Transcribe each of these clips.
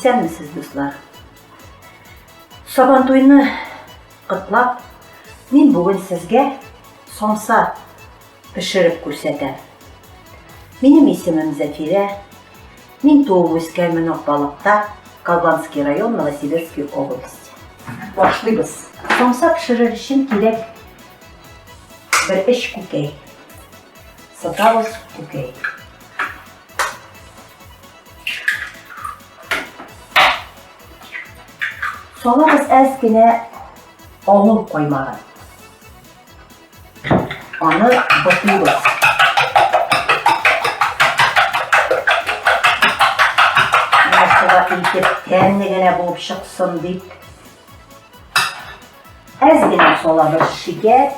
Исәнмесез, дуслар. Сабантуйны котлап, мин бүген сезгә самса пешереп күрсәтәм. Минем исемем Зәфирә. Мин туып үскәнмен Акбалыкта, Калганский район, Новосибирский область. Башлыйбыз. Самса пешерер өчен кирәк бер эш күкәй. Сытабыз күкәй. Салабыз әз генә авыл каймагын. Аны бутыйбыз. Менә шулай итеп тәмле генә булып чыксын дип. Әз генә салабыз шикәр.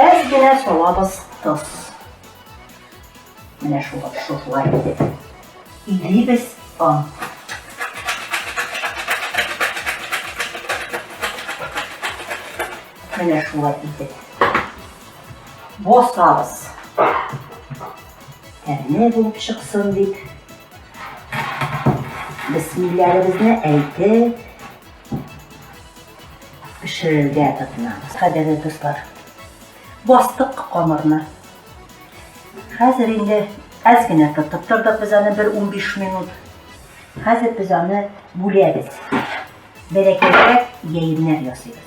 Әз генә салабыз тоз. Менә шулай, шулай итеп. Илибез он. Менә шулай итеп. Басабыз. Тәмле булып чыксын дип. Бисмилләребезне әйтеп, пешерергә тотынабыз. Кадерле дуслар, бастык камырны. Хәзер инде әз генә тотып тордык без аны бер 15 минут. Хәзер без аны бүләбез. Бәләкәйрәк яемнәр ясыйбыз.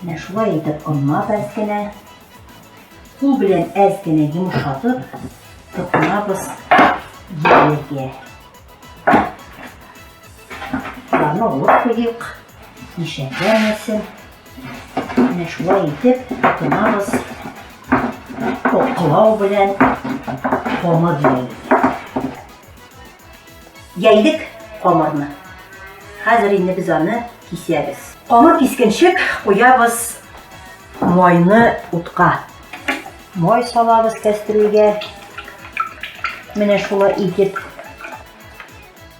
Менә шулай итеп онлап әз генә, кул белән әз генә йомшатып тотынабыз яергә. Шуларны алып куйыйк, ишәлмәсен. Менә шулай итеп тотынабыз. Коклау белән камыр җәйдек. Җәйдек камырны. Хәзер инде без аны кисәбез. Камыр кискенчек куябыз майны утка. Май салабыз кәстрүлгә. Менә шулай итеп.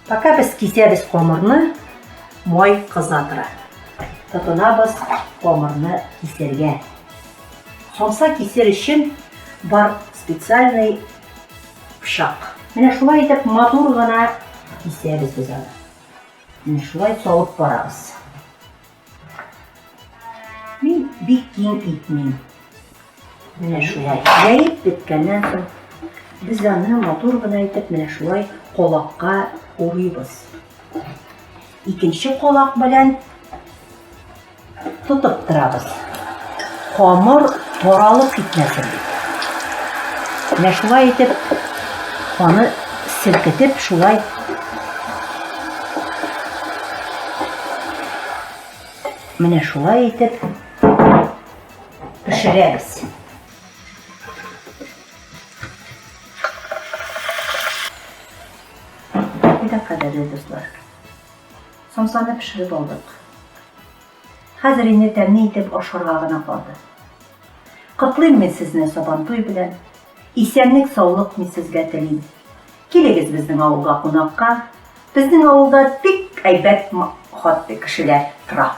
Пока без кисәбез камырны, май кыза тора. Тотынабыз камырны кисәргә. Самса кисер өчен бар специальный пычак. Менә шулай итеп матур гына кисәбез без аны. Менә шулай салып барабыз. Мин бик киң итмим. Менә шулай. Җәеп беткәннән соң без аны матур гына итеп менә шулай колакка урыйбыз. Икенче колак белән тотып торабыз. Камыр таралып китмәсен дип. Менә шулай итеп аны селкетеп шулай менә шулай итеп пешерәбез. Әйдә, кадерле дуслар. Самсаны пешереп алдык. Хәзер инде тәмле итеп ашарга гына калды. Котлыйм мин сезне Сабантуй белән. Исәнлек, саулык мин сезгә телим. Килегез безнең авылга кунакка. Безнең авылда бик әйбәт хат кешеләр тора.